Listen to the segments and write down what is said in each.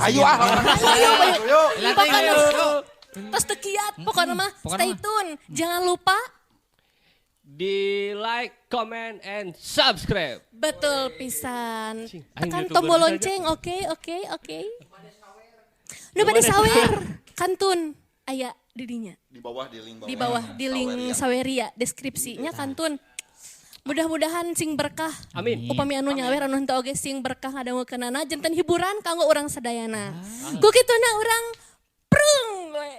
Ayo ah. Ayo, ayo. Pokoknya tos teu kiat, pokoknya mah stay tune. Jangan lupa di like, comment, and subscribe. Betul pisan. Tekan tombol lonceng, oke, oke, oke. Nu bade sawer, kantun aya di dinya. Di bawah di link bawah. Di bawah di link Saweria, deskripsinya kantun. Mudah-mudahan sing berkah. Amin. Upami anu nyawer anu henteu oge sing berkah ngadangukeunana janten hiburan kanggo urang sadayana. Ku kituna urang prung we.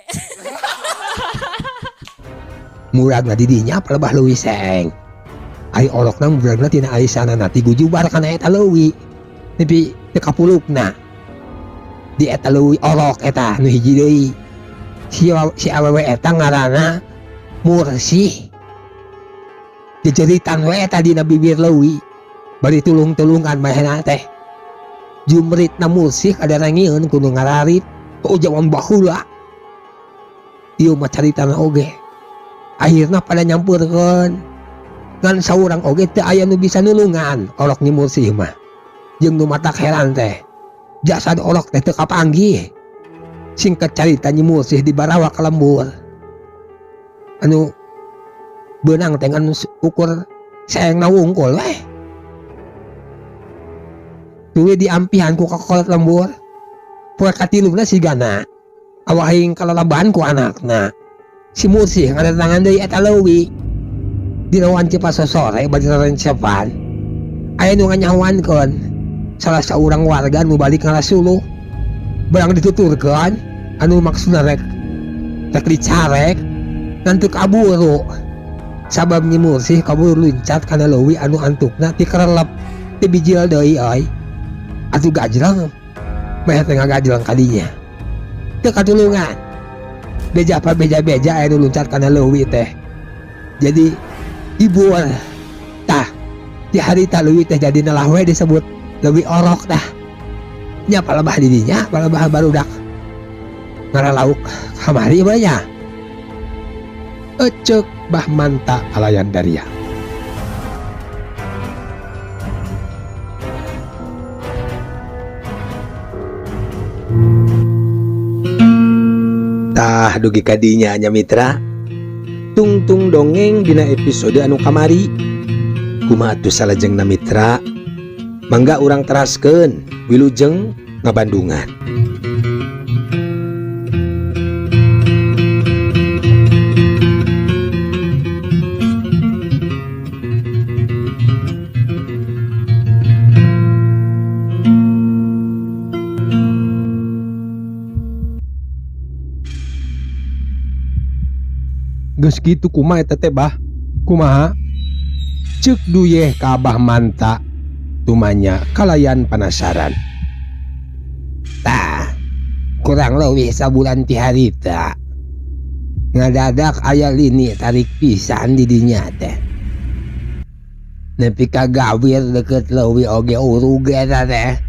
Muragna di dinya palebah leuwih seeng. Ari orokna muragna tina arisanana ti gujubar kana eta leuwih. Nepi teu kapulukna. Di eta leuwih orok eta nu hiji deui. Si awewe eta ngaranna Mursih. Jejeritan we eta dina bibir leuwih. Bari tulung-tulungan manehna teh. Jumritna Mursih kadarangieun kudu ngararit. Oh jaman baheula. Ieu mah caritana oge. Akhirna pada nyampurkeun. Ngan saurang oge teu aya nu bisa nulungan orok Nyi Mursih mah. Jeung nu matak heran teh. Jasad orok teh teu kapanggih. Singkat carita Nyi Mursih dibarawa ka lembur. Anu beunang teh ngan ukur seengna wungkul we. Tuluy diampihan ku kakolot lembur. Poe katiluna sigana awahing kalalaban ku anakna. Si Mursih ngadatangan deui eta leuwih. Dina wanci pasosore bari rencepan. Aya nu nganyawankeun salah saurang warga nu balik ngalasuluh. Barang dituturkeun anu maksudna rek dicarek ngan teu kaburu. Sabab Nyi Mursih kaburu luncat kana leuwih anu antukna ti kerelep ti bijil deui euy. Atuh gajreng meh teh ngagajreng kadinya. Teu katulungan. Beja apa beja-beja aya nu luncat kana leuwih teh. Jadi hibur. Tah di harita leuwih teh jadi nelah we disebut leuwih orok tah. Nya palebah di dinya, palebah barudak ngaralauk kamari mah nya. Eceuk Bah Manta kalayan daria. Tah dugi kadinya nya mitra. Tungtung dongeng dina episode anu kamari. Kumaha atuh salajengna mitra? Mangga urang teraskeun wilujeng ngabandungan. Geus kitu kumaha eta teh bah? Kumaha? Ceuk duyeh ka Abah Manta tumanya kalayan penasaran. Tah, kurang leuwih sabulan ti harita. Ngadadak aya lini tarik pisan di dinya teh. Nepi ka gawir deukeut leuwih oge urug eta teh.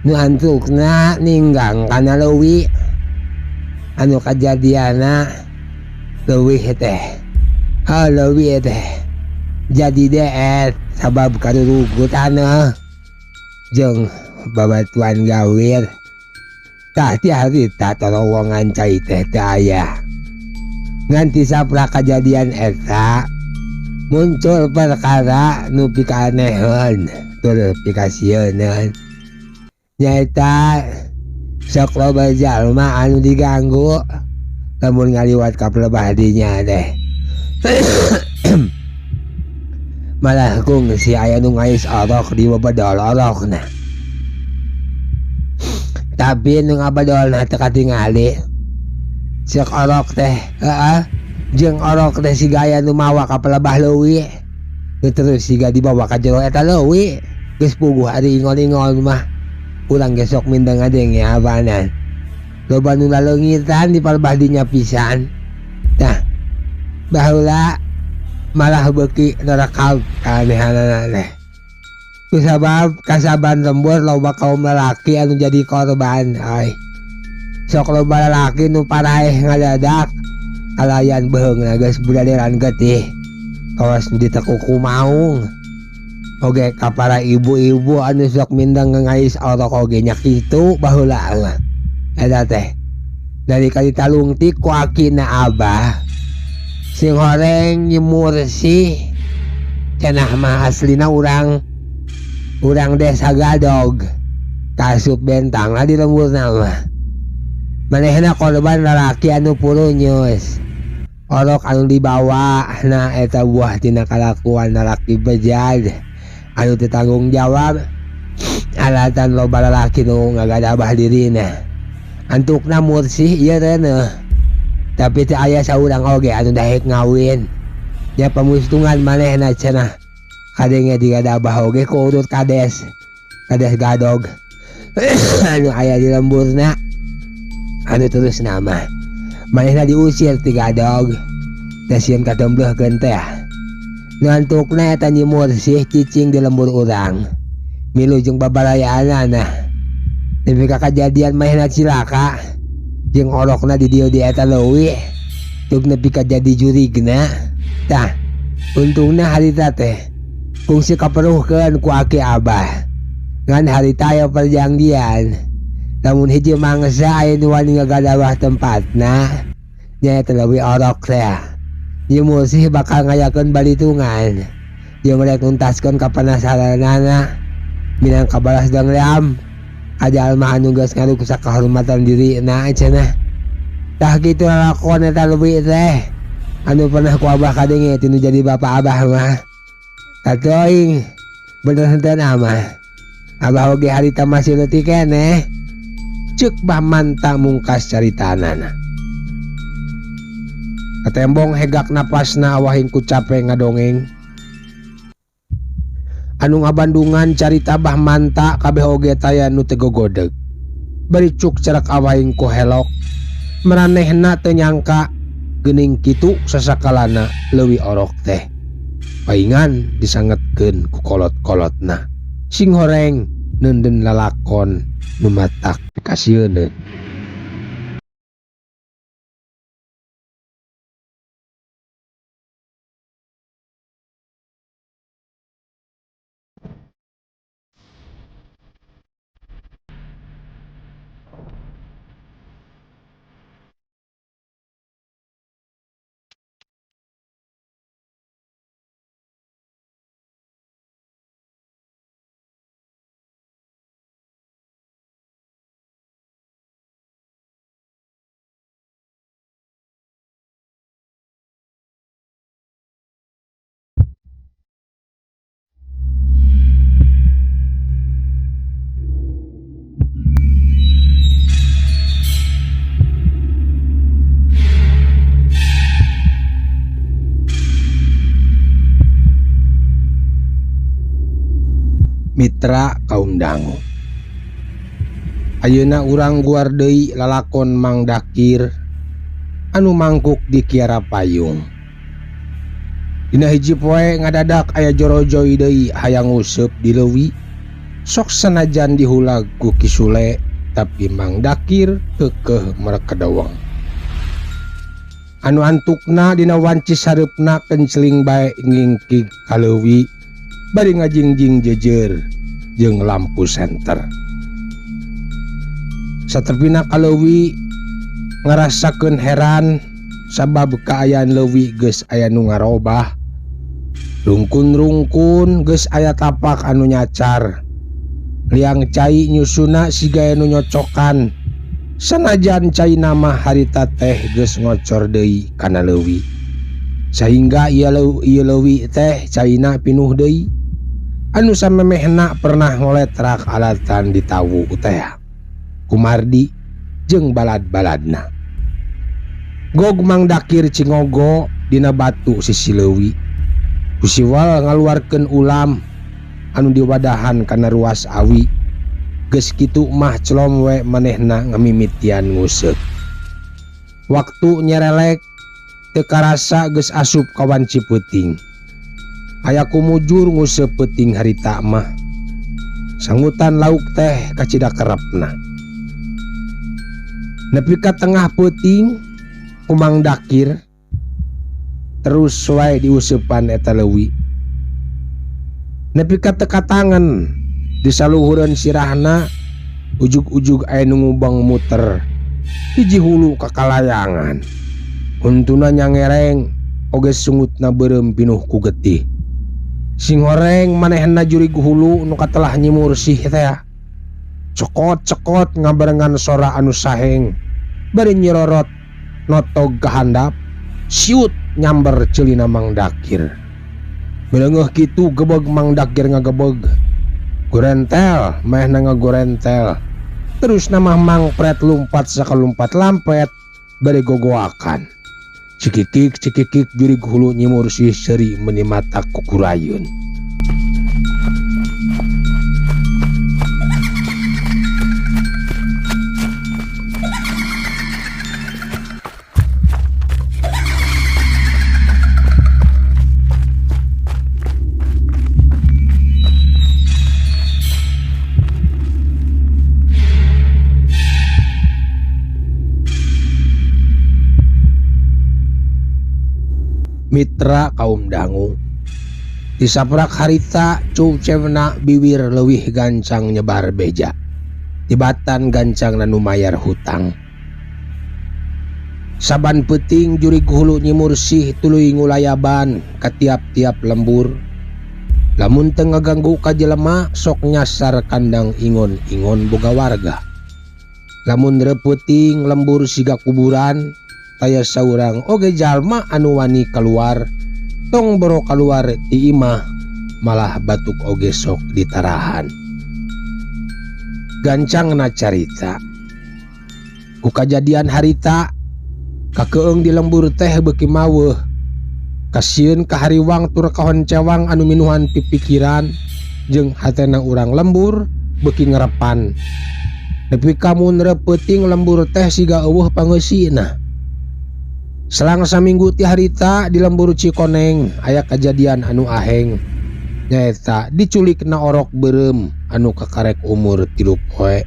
Nu antukna ninggang kana leuwih. Anu kajadianna leuwih teh. Ha leuwih teh. Jadi deet sabab karurugut tanah jeung babatuan gawir. Tah ti harita terowongan cai teh teu aya. Nganti sapra kajadian eta muncul perkara nu pikaaneheun tur pikasieuneun. Nyaeta sok loba jalma anu diganggu lamun ngaliwat ka pelebah dinya teh. Malah kungsi aya nu ngais orok di babadol orokna. Tapi nu ngabadolna teu katingali. Ceuk orok teh, heeh, jeung orok teh siga aya nu mawa ka pelebah leuwih. Nu terus siga dibawa ka jero eta leuwih. Geus puguh ari ingol-ingol mah. Urang ge sok mindeng ngadenge abanan. Loba nu laleungitan di palebah dinya pisan. Tah, baheula malah beuki nerekam kaanehanana teh. Kusabab kasaban lembur loba kaum lalaki anu jadi korban ai. Sok loba lalaki nu paraeh ngadadak kalayan beuheungna geus budaderan getih. Kawas nu ditekuku maung. Oge ka para ibu-ibu anu sok mindeng ngais orok oge nya kitu baheula mah. Eta teh dari kali talungtik ku akina abah sing horeng Nyi Mursih cenah mah aslina urang desa Gadog kasup bentang lah di lemburna mah. Manehna korban lalaki anu purunyus orok anu dibawa na eta buah tina kalakuan lalaki bejad anu teu tanggung jawab alatan loba lalaki nu ngagadabah dirina. Antukna Mursih ieu reuneuh tapi teu aya saurang oge anu daek ngawin nya pamustungan manehna cenah kadenge digadabah oge ku urut kades Gadog anu aya di lemburna anu terus nama manehna diusir ti Gadog teh sieun katembleuhkeun teh. Nu antukna eta Nyi Mursih cicing di lembur urang milu jeung babalayaanana nepi ka kajadian manehna cilaka jeung orokna di dieu di eta leuwih tug nepi ka jadi jurigna. Tah untungna harita teh kungsi kaperuhkeun ku aki abah ngan harita aya perjanjian lamun hiji mangsa aya nu wani ngagadawah tempatna nyaeta leuwih orok teh. Nyi Mursih bakal ngayakeun balitungan jeung rek nuntaskeun kapanasaranana minangka balas dendam ka jalma anu geus ngarusak kahormatan dirina cenah. Tah kitu lalakon eta leuwih teh anu pernah ku abah kadenge tinu jadi bapa abah mah. Tatoing bener henteu mah abah oge harita masih leutik keneh ceuk Bah Manta mungkas caritanana. Katembong hegak napasna awahing ku cape ngadongeng. Anu ngabandungan carita Bah Manta kabeh oge taya nu teu gogodeg. Bari cuk cerak awahing ku helok. Maranehna teu nyangka geuning kitu sasakalana leuwih orok teh. Paingan disangetkeun ku kolot-kolotna. Sing horeng neunden lalakon nu matak pikasieuneun. Mitra kaum dangu. Ayeuna urang guar deui lalakon Mang Dakir anu mangkuk di Kiara Payung. Dina hiji poe ngadadak aya jorojoi deui hayang nguseup di leuwi. Sok sanajan dihulag ku Ki Sule tapi Mang Dakir keukeuh merekedeweng. Anu antukna dina wanci sareupna kenceling bae ngingkig ka leuwi bari ngajingjing jejer jeung lampu senter. Satepina ka leuwi ngarasakeun heran sabab kaayaan leuwi geus aya nu ngarobah. Rungkun-rungkun geus aya tapak anu nyacar. Liang cai nyusuna siga nu nyocokan. Sanajan cai nama harita teh geus ngocor deui kana leuwi. Sehingga ieu leuwi teh caina pinuh deui. Anu samemehna pernah ngoletrak alatan di tawu teh. Kumardi jeung balad-baladna. Gog Mang Dakir cingogo dina batu sisi leuwi. Kusiwal ngaluarkeun ulam anu diwadahan kana ruas awi. Geus kitu mah celom we manehna ngamimitian nguseup. Waktu nyerelek teu karasa geus asup ka wanci peuting. Aya kumujur nguseup peuting harita mah. Sangutan lauk teh kacida kerepna. Nepi ka tengah peuting ku Mang Dakir terus wae diuseupan eta leuwi. Nepi ka teu katangen di saluhureun sirahna ujug-ujug aya nu ngubang muter hiji hulu ka kalayangan. Untuna nyangereng oge sungutna beureum pinuh ku getih. Sing horeng manehna jurig hulu nu katelah Nyi Mursih teh. Cekot-cekot ngabarengan sora anu saheng bari nyirorot notog ka handap siut nyamber ceulina Mang Dakir. Beleungeuh kitu gebeg Mang Dakir ngagebeg. Gorentel manehna ngagorentel. Terus nama Mang Pret lumpat sakalumpat lampet bari gogoakan. Cikikik cikikik jurig hulu Nyi Mursih seuri meuni mata kukurayun. Mitra kaum dangu disaprak harita cucewna biwir leuwih gancang nyebar beja tibatan gancang nu mayar hutang. Saban peuting jurig hulu Nyi Mursih tuluy ngulayaban ka tiap-tiap lembur. Lamun teu ngaganggu ka jelema sok nyasar kandang ingon-ingon boga warga. Lamun reupeting lembur siga kuburan taya saurang oge jalma anu wani keluar tong boro keluar ti imah malah batuk oge sok ditarahan. Gancangna carita ku kajadian harita kakeung di lembur teh beuki maweuh. Kasieun ka hariwang tur kahoncewang anu minuhan pipikiran jeung hatena urang lembur beuki ngerepan. Nepi ka mun reupeting lembur teh siga eueuh pangeusina. Selang saminggu ti harita di lembur Cikoneng aya kajadian anu aheng nyaeta diculikna orok beureum anu kakarek umur 3 poe.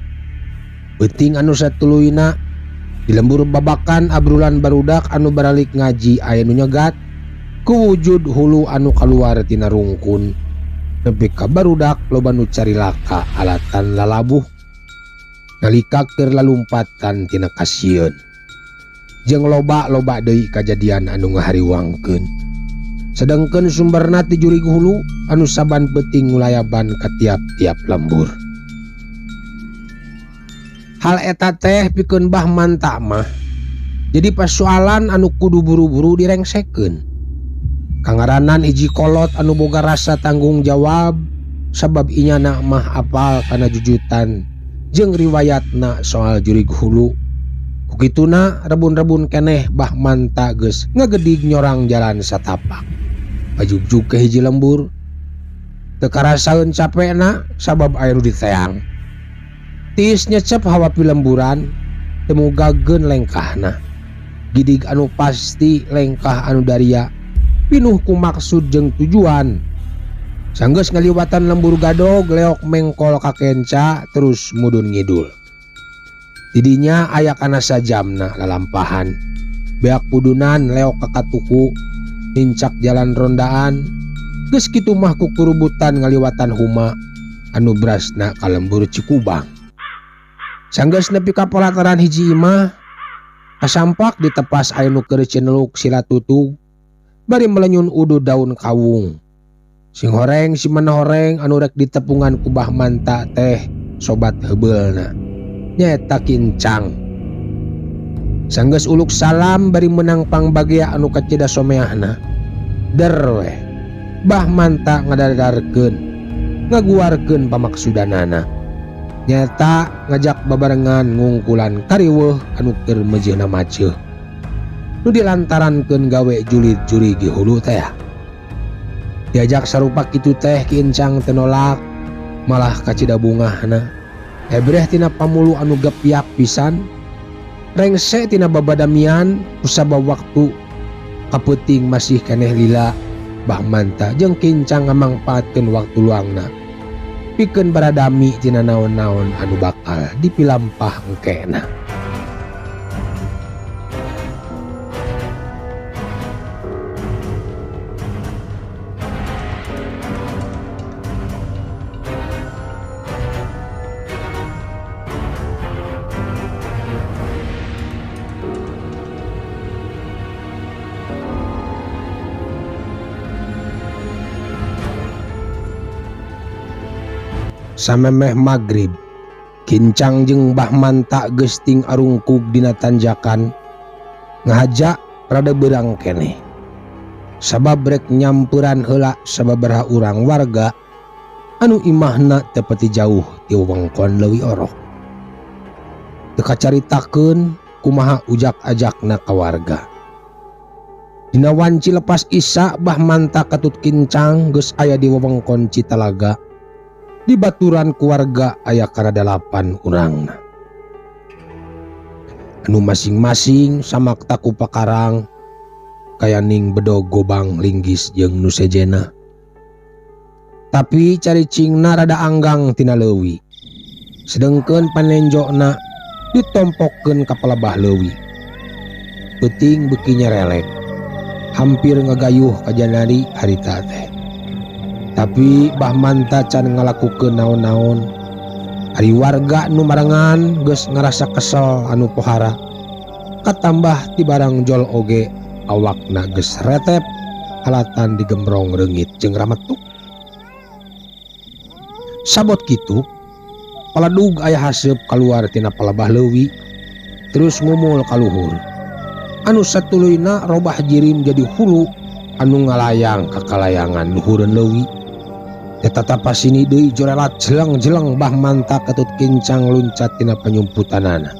Peuting anu satuluyna di lembur Babakan abrulan barudak anu baralik ngaji aya nu nyegat kuwujud hulu anu kaluar tina rungkun. Nepi ka barudak loba nu carilaka alatan lalabuh nalika keur lalumpatan tina kasieun. Jeung loba-loba deui kajadian anu ngahariwangkeun. Sedengkeun sumberna ti jurig hulu anu saban peuting ngulayaban ka tiap-tiap lembur. Hal eta teh pikeun Bah Manta mah jadi persoalan anu kudu buru-buru direngsekeun. Kangaranan hiji kolot anu boga rasa tanggung jawab sabab inyana mah apal kana jujutan jeung riwayatna soal jurig hulu. Kukituna rebun-rebun keneh Bah Manta geus ngagedig nyorang jalan satapak. Pajugjug ke hiji lembur. Teu karasaeun capekna sabab aya nu diteang. Tiis nyecep hawa pilemburan teu mugageun lengkahna. Gidig anu pasti lengkah anu daria pinuh ku maksud jeung tujuan. Sanggeus ngaliwatan lembur gadog leok mengkol ka kenca terus mudun ngidul. Didinya aya kana sajamna lalampahan. Beak pudunan leok ka katuku, nincak jalan rondaan. Geus kitu mah kukurubutan ngaliwatan huma anu brasna ka lembur Cikubang. Sanggeus nepi ka palataran hiji imah, kasampak ditepas aya nu keur cineluk sila tutug bari melenyun udu daun kawung. Sing horeng si manahoreng anu rek ditepungan ku Bah Manta teh sobat heubeulna. Nyaeta kincang. Sanggeus uluk salam bari menang pangbagea anu kacida someahna. Der weh Bah Manta ngadadarkeun ngaguarkeun pamaksudanana. Nyaeta ngajak babarengan ngungkulan kariweuh anu keur meujeuhna maceuh. Nu dilantarankeun gawe julid jurigi hulu teh. Diajak sarupa kitu teh kincang teu nolak malah kacida bungahna. Ebreh tina pamulu anu gepyak pisan rengse tina babadamian kusabab waktu kapeuting masih keneh lila. Bah Manta jeung kincang ngamangpaatkeun waktu luangna pikeun baradami tina naon-naon anu bakal dipilampah engkena. Samemeh magrib, Kincang jeung Bah Manta geus ting arungkug dina tanjakan ngahaja rada beurang keneh. Sabab rek nyamperan heula sababaraha urang warga anu imahna teu pati jauh ti wewengkon Leuwi Orok. Teu kacaritakeun kumaha ujak-ajakna ka warga. Dina wanci lepas Isya Bah Manta katut Kincang geus aya di wewengkon Citalaga. Di baturan keluarga aya kana 8 urangna. Anu masing-masing samakta ku pakarang kayaning bedog gobang linggis jeung nu sejena. Tapi caricingna rada anggang tina leuwi. Sedengkeun panenjokna ditompokkeun ka palebah leuwi. Peuting beuki nyerelek. Hampir ngagayuh ka janari harita teh. Tapi Bah Manta can ngalakukeun naon-naon. Ari warga nu marengan geus ngarasa kesel anu pohara. Katambah ti barang jol oge awakna geus retep halatan digembrong reungit jeung rametuk. Sabot kitu, paladug aya haseup kaluar tina palebah leuwi, terus ngumul ka luhur. Anu satuluyna robah jirim jadi hulu anu ngalayang ka kalayangan luhureun leuwi. Eta tapasini deui jorelat jeleng-jeleng Bah Manta katut Kincang luncat tina panyumputanana.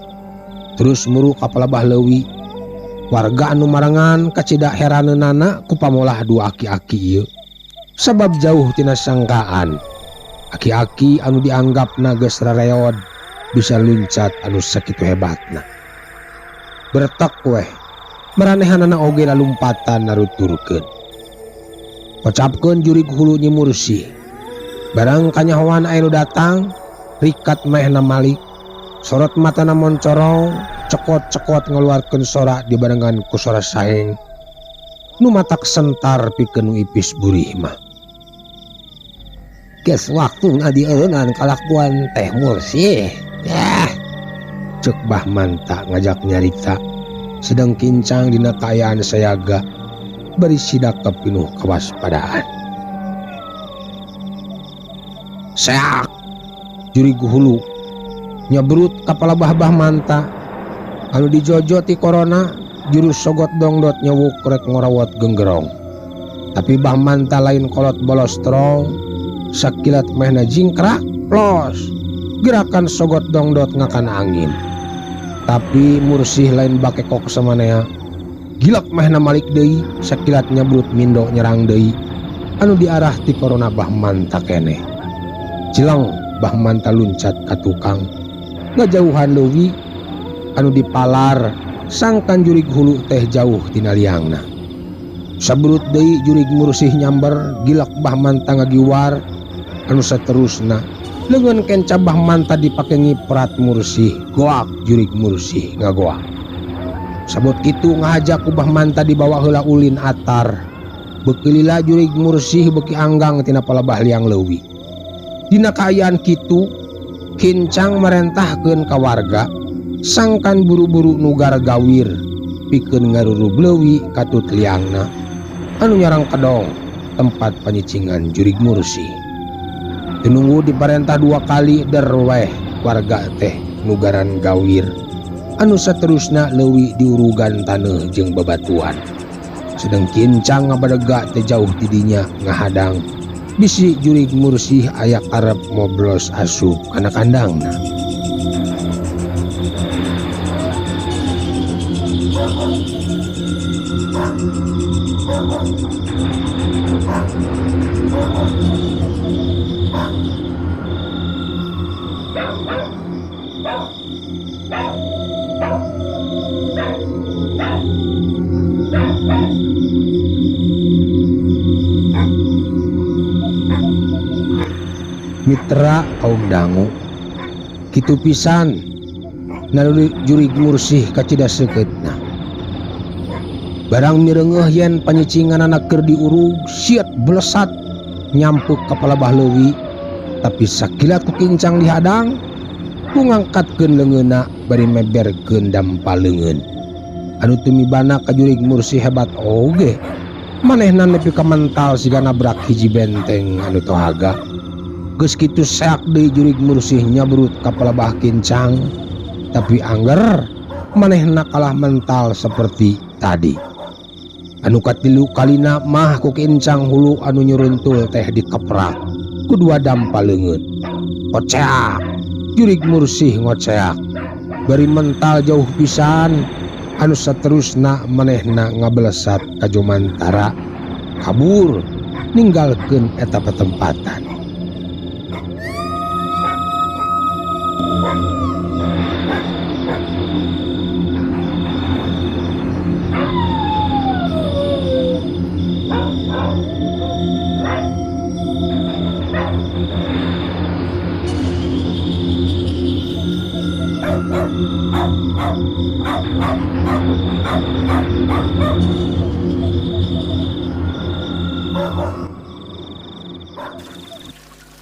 Terus muru ka palebah leuwi. Warga anu marengan kacida heraneunana ku pamolah dua aki-aki ieu. Sabab jauh tina sangkaan. Aki-aki anu dianggapna geus rareod bisa luncat anu sakitu hebatna. Bertek weh, maranehanana oge lalumpatan naruturkeun. Kocapkeun jurig hulu Nyi Mursih. Barang kanyahoan aya nu datang, rikat mehna malik. Sorot matana moncorong, cekot-cekot ngeluarkeun sora dibarengan ku sora saeng. Nu matak sentar pikeun nu ipis burih mah. Geus waktuna dieueunan kalakuan Teh Mursih. Yah, ceuk Bah Manta ngajak nyarita. Sedang Kincang dina kaayaan sayaga bari sidak kapinuh kewaspadaan. Seak jurig hulu nyebrut ka palebah Bah Manta anu dijojo ti korona jurus sogot dongdot nyewuk rek ngorawat genggerong. Tapi Bah Manta lain kolot bolos strong, sakilat mehna jingkrak los gerakan sogot dongdot ngakan angin. Tapi Mursih lain bakekok samanea. Gilak mehna malik deui sakilat nyebrut mindo nyerang deui anu diarah ti korona Bah Manta keneh. Cileng Bah Manta luncat ka tukang ngajauhan leuwi anu dipalar sangkan jurig hulu teh jauh tina liangna. Sabrut deui jurig Mursih nyamber gilak Bah Manta ngagiwar anu saterusna leungeun kenca Bah Manta dipake ngiprat Mursih goak jurig Mursih ngagoak. Sabot kitu ngahaja ku Bah Manta dibawa heula ulin atar. Beuki lila jurig Mursih beuki anggang tina palebah liang leuwi. Dina kaayaan kitu Kincang marentahkeun ka warga sangkan buru-buru nugar gawir pikeun ngarurub leuwi katut liangna anu nyarang kedong tempat panyicingan jurig Mursih. Teu nunggu diparentah dua kali derweh warga teh nugaran gawir anu saterusna leuwi diurugan taneuh jeung babatuan. Sedeng Kincang ngabadega teh jauh tidinya ngahadang bisi jurig Mursih aya karep moblos asup kana kandangna. Mitra kaum dangu kitu pisan naluri jurig Mursih kacida seukeutna. Barang mireungeuh yen panyicinganana keur diurug siet belesat nyampuk ka palebah leuwi, tapi sakilat ku Kincang dihadang ku ngangkatkeun leungeunna bari meberkeun dampa leungeun. Anu tumibana ka jurig Mursih hebat oge manehna nepi ka mental siga nabrak hiji benteng anu tohaga. Geus kitu seak deui jurig Mursih nyabrut ka palebah Kincang, tapi angger manehna kalah mental seperti tadi. Anu katilu kalina mah ku Kincang hulu anu nyuruntul teh dikeprak ku dua dampa leungeun. Koceak, jurig Mursih ngoceak. Bari mental jauh pisan, anu saterusna manehna ngabelesat ka Jomantara, kabur ninggalkeun eta patempatan.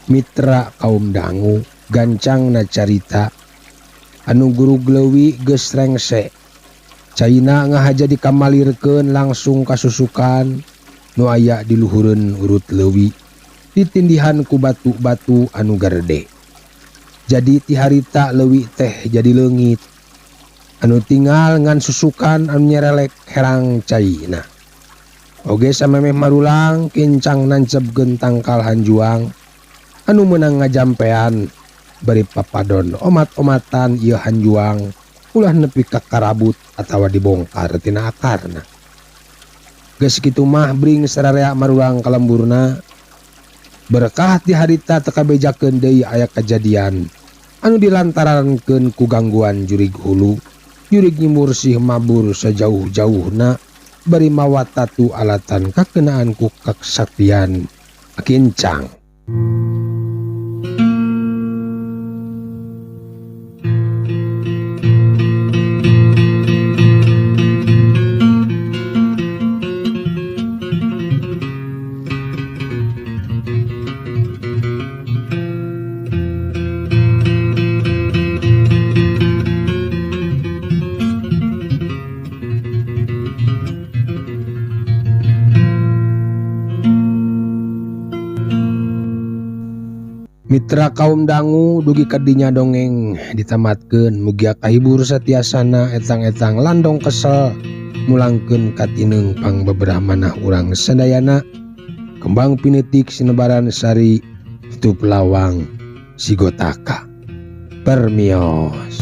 Mitra kaum dangu gancang na carita anu guru leuwi geus rengse. Caina ngahaja dikamalirkeun langsung kasusukan nu aya di luhureun urut leuwi ditindihan ku batu-batu anu garede. Jadi ti harita leuwi teh jadi leungit. Anu tinggal ngan susukan anu nyerelek herang caina. Oge samemeh marulang Kincang nancebkeun tangkal hanjuang anu meunang ngajampean bari papadon omat-omatan ieu hanjuang ulah nepi ka karabut atawa dibongkar tina akarna. Geus kitu mah bring sararea marulang ka lemburna. Berkah ti harita teu kabejakeun deui aya kajadian anu dilantarankeun ku gangguan jurig hulu. Jurig Nyi Mursih mabur sajauh-jauhna bari mawa tatu alatan kakenaan ku kaksaktian Kincang. Mitra kaum dangu dugi kadinya dongeng ditamatkeun mugia kahibur satiasana etang-etang landong kesel mulangkeun katineung pangbeberah manah urang sadayana kembang pinetik sinebaran sari tutup lawang sigotaka. Permios.